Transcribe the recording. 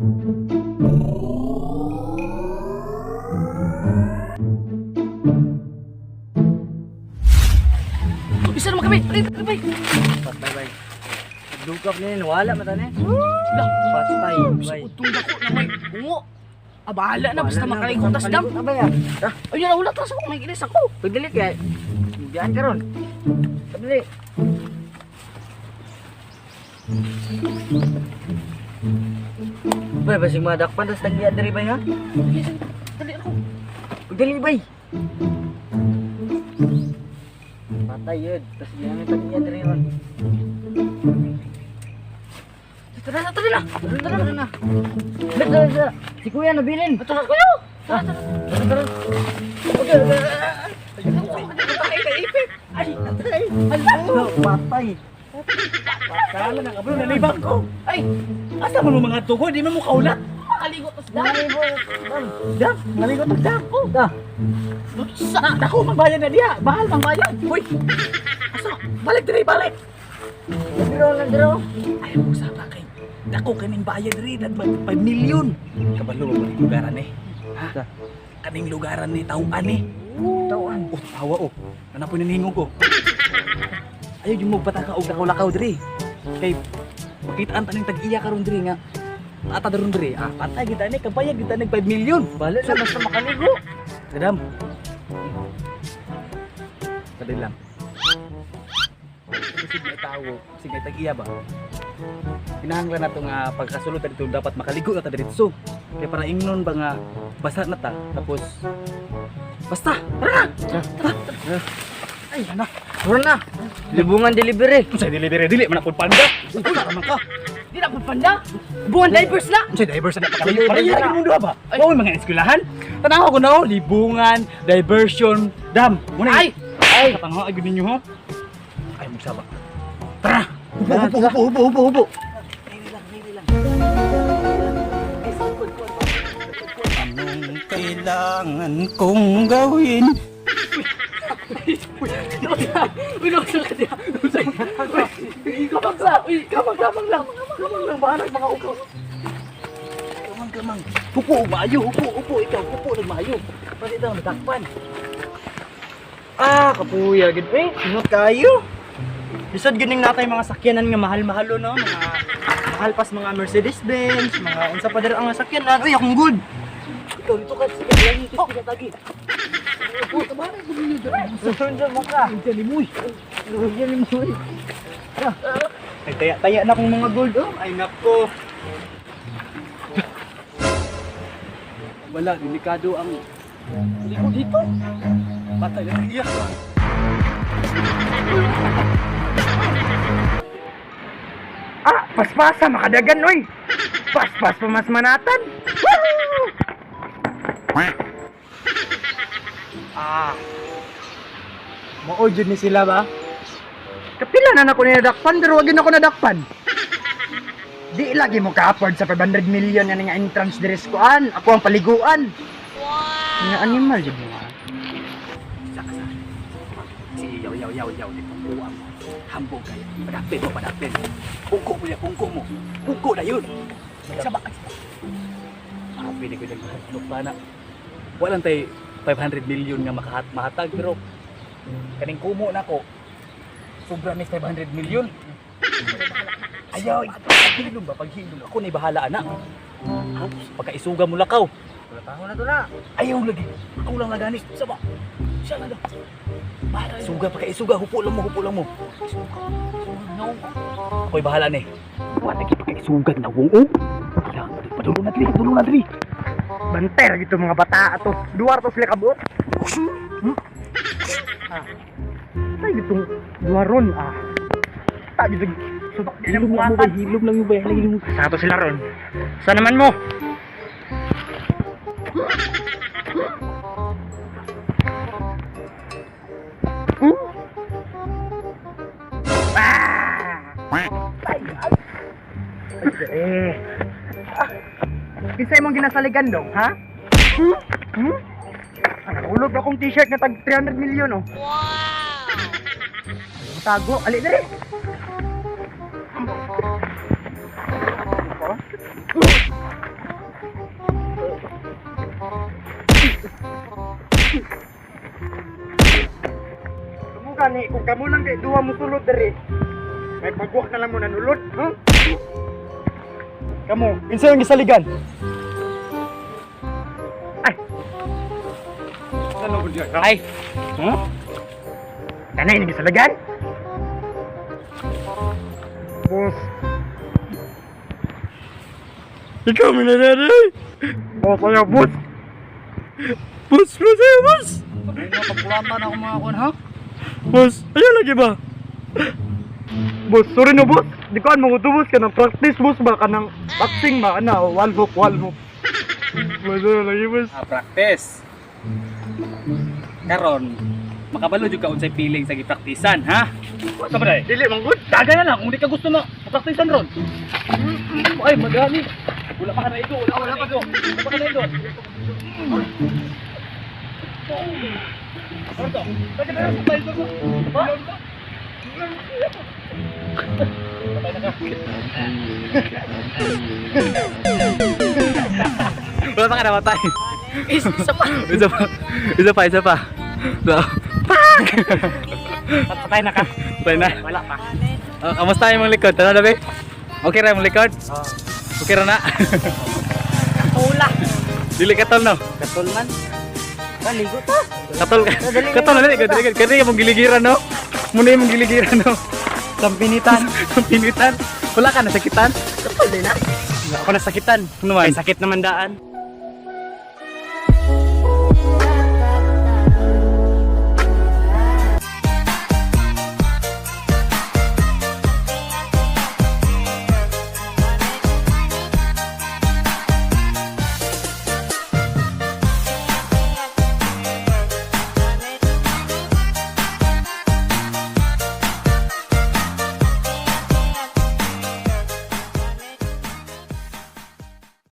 Bisa naman kami. Dali, dali, bay. Patay bay. Dugap ni wala man tani. Lah, Patay bay. Utong dako na may bungo. Ah, bahala na basta makaligo tas dam. Abay ah. Ayun na ulat tas ako may gilis ako. Pagdali kay. Biyaan karon. Pagdali. Bay, basig madakpan tas tagya diri bay ha. Dali, dali, dali ako. Pagdali bay. Patay yun. Tas yan ang tagya diri ron. Tara na, tara na. Tara tara na. Tara tara tara. Si kuya nabilin. Tara kuya. Tara tara. Okay, okay. Ay, Patay. Hello, patay. Kala na kablo nalibang ko. Ay, Asa man mo mga tugo, di man mo kaulat. makaligo tas dam. Dam, naligo tag dam. Oh, da. Sa dako magbayad na diya. Bahal mang bayad. Uy. Asa? Balik diri, balik. Nandiro, nandiro. Ay, mo saba kay. Dako kaning bayad diri nag 5 million. Kabalo ba ni lugaran eh? Ha? Kaning lugaran ni tawaan eh. Tawaan. Oh, tawa oh. Nanapoy naningog ko. Ayaw yung magbata ka og lakaw-lakaw diri. Kay makitaan ta ning tag-iya karon diri nga. Ata daron diri. Ah, patay kita ni kabayad kita nig 5 million. Balik na basta makaligo. Kadam. Kadam lang. Kasi may tawo, sige tag-iya ba? Kinahanglan nato nga pagkasulod ta dito dapat makaligo na ta diretso. Kay para ingnon ba nga basa na ta tapos basta tara na. Tara. Ay, ana. Tara na. Libungan delivery. Unsay delivery dili man ako panda. Uy, man ka. Di na panda. Buwan divers na. Unsay divers na pakalayo. Pareha lagi mundo ba? Wa mga eskwelahan. Tanaw ko na oh, libungan, diversion, dam. Muna Ay, ay katangha gyud ninyo ha. Ay magsaba. Tara. Hupo, hupo, hupo, hupo, hupo, hupo. Anong kailangan kong gawin? Uy, nasa ka diya. Uy, kamang sa. Uy, kamang, kamang lang. Kamang lang, bahala mga ukaw. Kamang, kamang. Hupo, maayo, hupo, hupo ikaw, hupo nagmaayo. Pati daw natakpan. Ah, kapuya gid eh. Sinot kayo. Lisod gining natay mga sakyanan nga mahal-mahalo no, mga mahal pas mga Mercedes-Benz, mga unsa pa diri ang mga sakyanan. Uy, akong good. Ikaw dito ka sige lang oh. Tagi. Uy, kamara ko ninyo dyan. Sunod mo ka. Diyan ni Muy. Luya ni mo. Ay, taya-taya na akong mga gold oh. Ay nako. Wala, delikado ang liko dito. Patay na iya. Ah, paspasa makadagan oy. Paspas pamasmanatan. Ah. Mao jud ni sila ba? Kapila na nako nadakpan pero wag na ako nadakpan. Di lagi mo ka-afford sa 500 million nga nga entrance diri sa kuan. Ako ang paliguan. Wow. Nga animal jud mo. Ah. Saka sa. Si yaw yaw yaw yaw di pangkuang. Hambog kayo. Padapin mo, padapin. Pungko mo ya, pungko mo. Pungko na yun. Sa ba? Ah, pwede ko dyan mahadlok pa na. Walang tay 500 million nga makahat mahatag pero kaning kumo na ko sobra ni 500 million. Ayaw, paghilom ba? Paghilom. Ako na'y bahala ana. Ha? Pagkaisuga mo lakaw. Taho na to na. Ayaw lagi. Ako lang lagani. Sama. Siya na lang. Bahala. Suga pagkaisuga. Hupo lang mo, hupo lang mo. Isuga. No. Ako'y bahala ni. Wala lagi pagkaisuga na wong oh. Wala. Padulo na diri, padulo na diri. Bantay ra gito mga bata ato. Duwar to sila kabuot. Hmm? Ah. Tay gitong duwaron ah. Ta gito subak di lang Hilom lang mo ba? Hilom lang yung ba? Hilom. Sa to sila ron. Sa naman mo? Hmm? Ah! Eh. Ah. Kinsa imong ginasaligan dong, ha? Hmm? Hmm? Ang nahulog akong t-shirt nga tag 300 million oh. Wow. Tago, ali diri. Kamu gani, kung kamo lang kay duha mo sulod diri. May pagwak na lang mo nanulod, ha? Kamo, Kinsa yung gisaligan? Ay. Ay. Huh? Kanay ni gisaligan? Boss. Ikaw man na na. Boss, ayaw, boss. Boss, boss, ayaw, boss. Pagkulatan ako mga kon ha? Boss, ayaw lagi ba? Boss, sorry no, boss. Di ko an mga boss kanang practice, boss ba kanang boxing ba ana, one hook, one hook. Boss, ayaw lagi, boss. Ah, practice. Karon, makabalo jud ka unsay feeling sa gipraktisan, ha? Sa ba day? Dili man good. Daga na lang kung di ka gusto na praktisan ron. Ay, magani. Wala pa ka naigo, wala pa ka naigo. Wala pa ka naigo. Ano to? Bakit na sa tayo ko? Ha? Patay na ka. Wala pa ka namatay. Isa pa. Isa pa. Isa pa, isa pa. So, pak! Patay na ka. Patay na. Wala pa. Oh, kamusta yung mga likod? Tara na, be? Okay ra yung likod? Okay ra na? Wala. Dili katol, no? Katol man. Maligo ta. Katol ka. Katol na, likod, likod. Kani mong giligiran, no? Muna yung mong giligiran, no? Sampinitan. Ang pinitan. Wala ka nasakitan? Katol din na. Ako nasakitan. Ano man? Kay sakit naman daan.